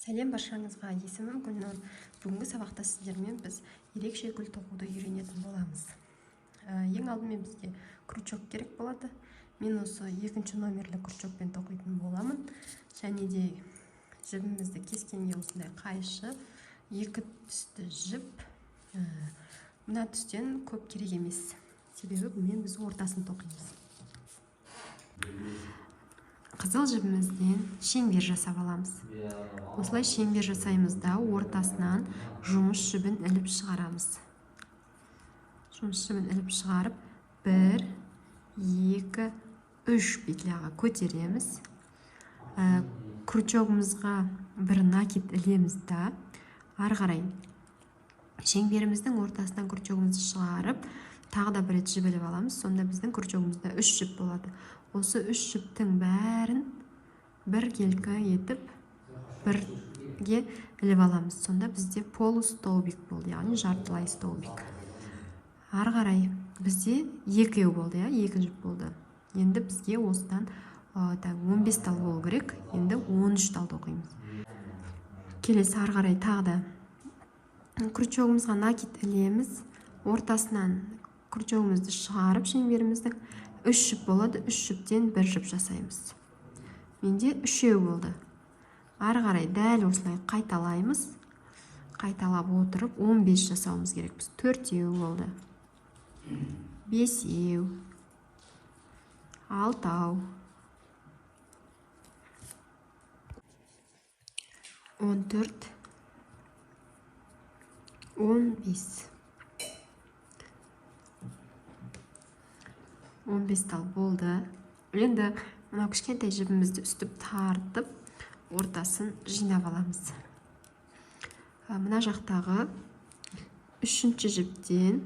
Сәлем баршаңызға, есімім Гүлнұр. Бүгінгі сабақта сіздермен біз ерекше гүл тоқуды үйренетін боламыз. Ең алдымен бізге крючок керек болады. Мен осы екінші номерлі крючокпен тоқитын боламын. Және де жібімізді кескенге осындай қайшы, екі түсті жіп. Мына түстен көп керек емес. Себебі бұнымен біз ортасын тоқимыз. Қызыл жібімізден шеңбер жасап аламыз. Осылай шеңбер жасаймыз да, ортасынан жұмыс жібін іліп шығарамыз. Жұмыс жібін іліп шығарып, 1, 2, 3 петляға көтереміз. Крючогымызға бір накид ілеміз да, ары қарай шеңберіміздің ортасынан крючогымызды шығарып, тағы да бір рет жіп іліп аламыз. Сонда біздің крючогымызда 3 жіп болады. Осы 3 жіптің бәрін біркелкі етіп бірге іліп аламыз. Сонда бізде полустолбик болды, яғни жартылай столбик. Ары қарай бізде екеу болды, иә, екі жіп болды. Енді бізге осыдан так 15 тал болу керек. Енді 13 тал тоқимыз. Келесі ары қарай тағы да крючогымызға накид ілеміз. Ортасынан крючогымызды шығарып, шеңберіміздің 3 жіп болады, 3 жіптен бір жіп жасаймыз. Менде үшеу болды. Ары қарай дәл осылай қайталаймыз. Қайталап отырып 15 жасауымыз керекпіз. Төртеу болды. Бесеу. Алтау. 14. 15. 15 тал болды. Енді мынау кішкентай жібімізді үстіп тартып, ортасын жинап аламыз. Мына жақтағы үшінші жіптен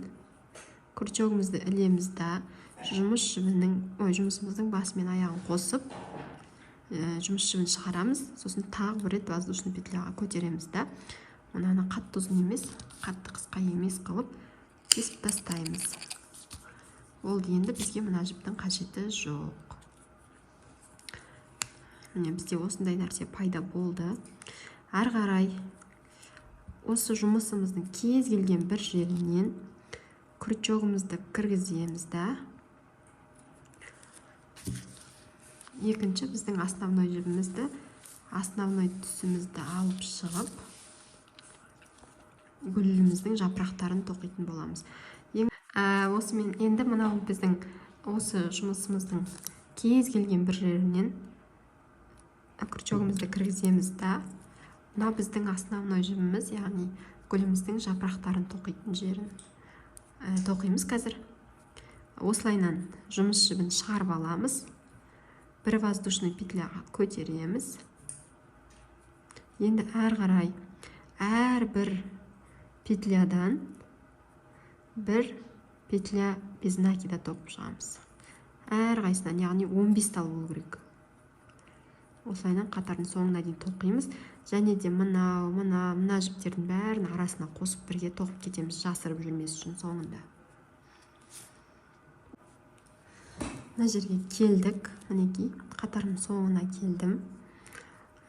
крючогымызды ілеміз да, жұмыс жібінің, ой, жұмысымыздың басы мен аяғын қосып, жұмыс жібін шығарамыз. Сосын тағы бір рет воздушный петляға көтереміз да, мынаны қатты ұзын емес, қатты қысқа емес қылып кесіп тастаймыз. Болды, енді бізге мына жіптің қажеті жоқ. Міне, бізде осындай нәрсе пайда болды. Ары қарай осы жұмысымыздың кез келген бір жерінен крючогымызды кіргіземіз да, екінші біздің основной жібімізді, основной түсімізді алып шығып, гүліміздің жапырақтарын тоқитын боламыз. Осымен енді мынау біздің осы жұмысымыздың кез келген бір жерінен крючогымызды кіргіземіз да, мынау біздің основной жібіміз, яғни гүліміздің жапырақтарын тоқитын жерін тоқимыз қазір. Осылайынан жұмыс жібін шығарып аламыз. Бір воздушный петляға көтереміз. Енді әрі қарай әрбір петлядан бір петля без накида тоқып шығамыз. Әрқайсысынан, яғни 15 тал болу керек. Осылайынан қатардың соңына дейін тоқимыз. Және де мынау, мына, мына жіптердің бәрін арасына қосып бірге тоқып кетеміз, жасырып жүрмес үшін соңында. Мына жерге келдік, мінекей қатардың соңына келдім.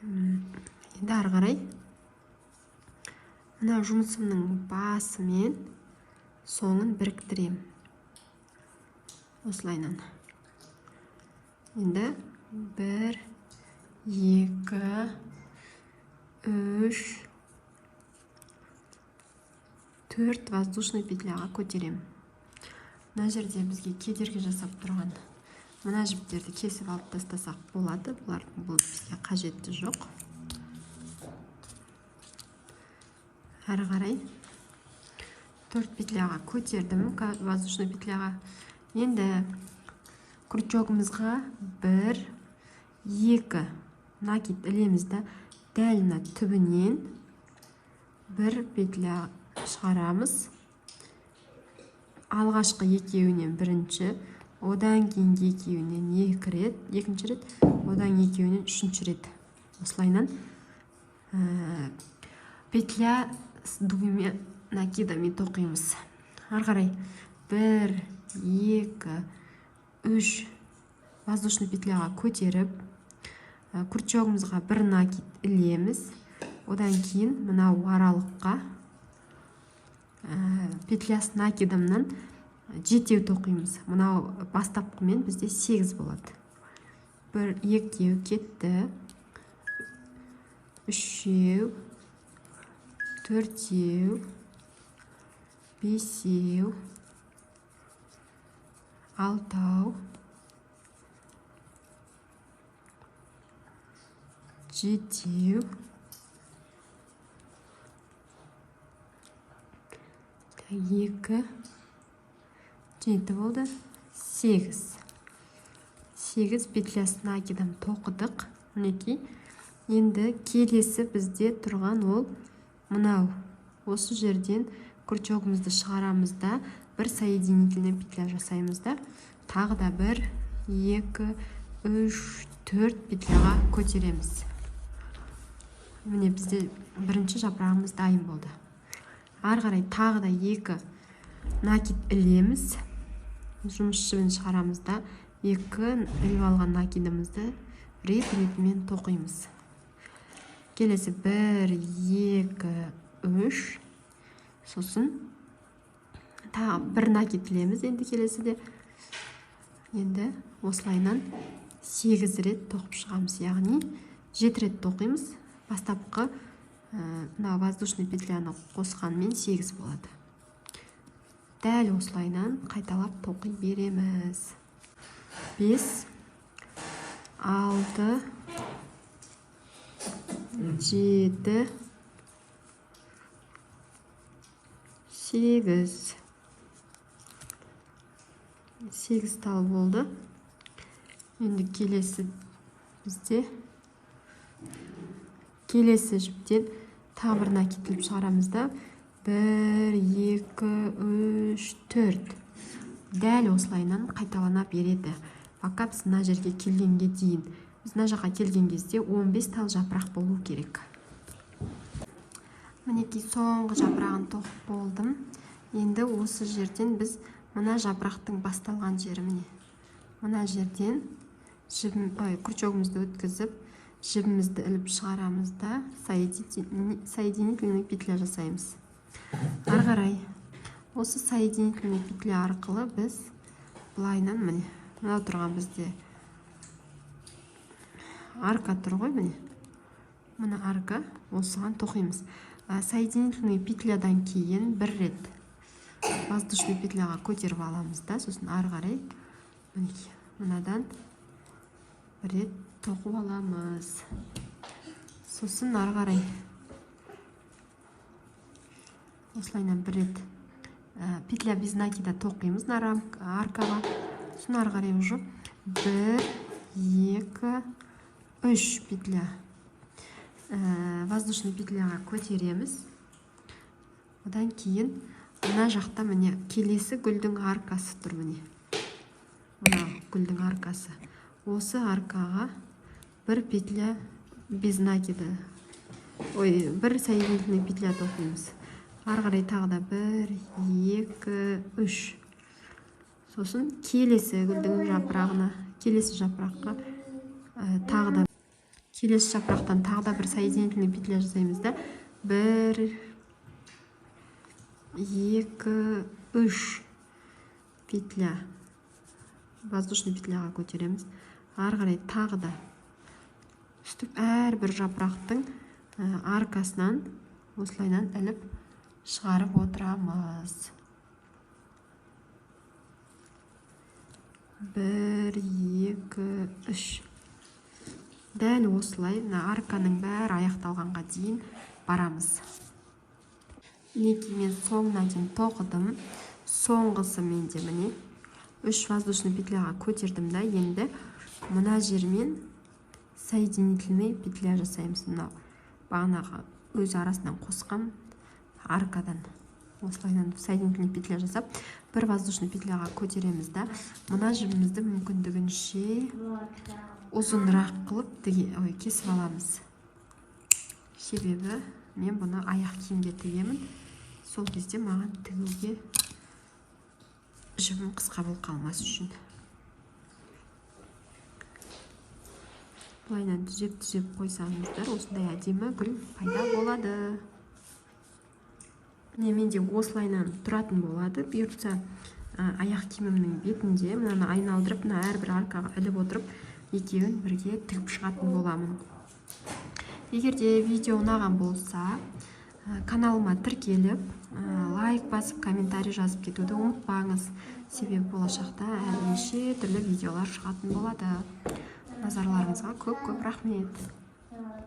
Енді ары қарай мына жұмысымның басы мен соңын біріктірем. Осылайынан. Енді 1, 2, 3, 4 воздушный петляға көтерем. Мына жерде бізге кедергі жасап тұрған мына жіптерді кесіп алып тастасақ болады. Бұлардың бұл бізге қажеті жоқ. Әрі қарай 4 петляға көтердім воздушный петляға. Енді крючогымызға 1, 2 накид ілеміз да, дәл мына түбінен бір петля шығарамыз. Алғашқы екеуінен бірінші, одан кейінгі екеуінен екі рет, екінші рет, одан екеуінен үшінші рет. Осылайынан петля с двумя накидами тоқимыз. Ары қарай 1, 2, 3 воздушный петляға көтеріп, крючогымызға бір накид ілеміз. Одан кейін мынау аралыққа петля с накидомнан 7 тоқимыз. Мынау бастапқымен бізде 8 болады. 1, 2 кетті. 3, 4, 5, 6, 7, 2, 7 болды. 8. 8 петля с накидом тоқыдық. Мінекей. Енді келесі бізде тұрған ол мынау. Осы жерден крючогымызды шығарамыз да, бір соединительный петля жасаймыз да, тағы да 1, 2, 3, 4 петляға көтереміз. Міне бізде бірінші жапырағымыз дайын болды. Ары қарай тағы да 2 накид ілеміз. Жұмыс жібін шығарамыз да, 2 іліп алған накидімізді рет-ретімен тоқимыз. Келесі 1, 2, 3, сосын тағы бір накид ілеміз. Енді келесіде енді осылайынан 8 рет тоқып шығамыз, яғни 7 рет тоқимыз. Бастапқы мына воздушный петляны қосқанмен 8 болады. Дәл осылайынан қайталап тоқи береміз. 5, 6, 7, 8. 8 тал болды. Енді келесі бізде келесі жіптен тағы бір накид іліп шығарамыз да, 1, 2, 3, 4. Дәл осылайынан қайталана береді. Пока біз мына жерге келгенге дейін. Біз мына жаққа келген кезде 15 тал жапырақ болу керек. Мінекей соңғы жапырағын тоқып болдым. Енді осы жерден біз мына жапырақтың басталған жері міне. Мына жерден крючогымызды өткізіп, жібімізді іліп шығарамыз да, соединительный петля жасаймыз. Ары қарай осы соединительный петля арқылы біз былайынан міне мынау тұрған бізде арка тұр ғой, міне мына арка, осыған тоқимыз. Соединительный петлядан кейін бір рет воздушный петляға көтеріп аламыз да, сосын ары қарай мінекей мынадан бір рет тоқып аламыз. Сосын ары қарай осылайынан бір рет петля без накида тоқимыз аркаға. Сосын ары қарай уже 1, 2, 3 петля воздушный петляға көтереміз. Одан кейін мына жақта міне келесі гүлдің аркасы тұр, міне мына гүлдің аркасы. Осы аркаға бір петля без накида, ой, бір соединительный петля тоқимыз. Ары қарай тағы да 1, 2, 3. Сосын келесі гүлдің жапырағына, келесі жапыраққа тағы да келесі жапырақтан тағы да бір соединительный петля жасаймыз да, 1, 2, 3 петля воздушный петляға көтереміз. Ары қарай тағы да үстіп әрбір жапырақтың аркасынан осылайынан іліп шығарып отырамыз. 1, 2, 3. Дәл осылай мына арканың бәрі аяқталғанға дейін барамыз. Мінекей мен соңына дейін тоқыдым. Соңғысы менде міне 3 воздушный петляға көтердім да, енді мына жермен соединительный петля жасаймыз. Мынау бағанағы өз арасынан қосқан аркадан осылайынан соединительный петля жасап, бір воздушный петляға көтереміз да, мына жібімізді мүмкіндігінше ұзынырақ қылып кесіп аламыз. Себебі мен бұны аяқ киімге тігемін. Сол кезде маған тігуге жібім қысқа болып қалмас үшін. Былайынан түзеп түзеп қойсаңыздар, осындай әдемі гүл пайда болады. Міне, менде осылайынан тұратын болады. Бұйыртса, аяқ киімімнің бетінде мынаны айналдырып, мына әрбір аркаға іліп отырып, екеуін бірге тігіп шығатын боламын. Егер де видео ұнаған болса, каналыма тіркеліп, лайк басып, комментарий жазып кетуді ұмытпаңыз. Себебі болашақта әлі неше түрлі видеолар шығатын болады. Назарларыңызға көп көп рахмет.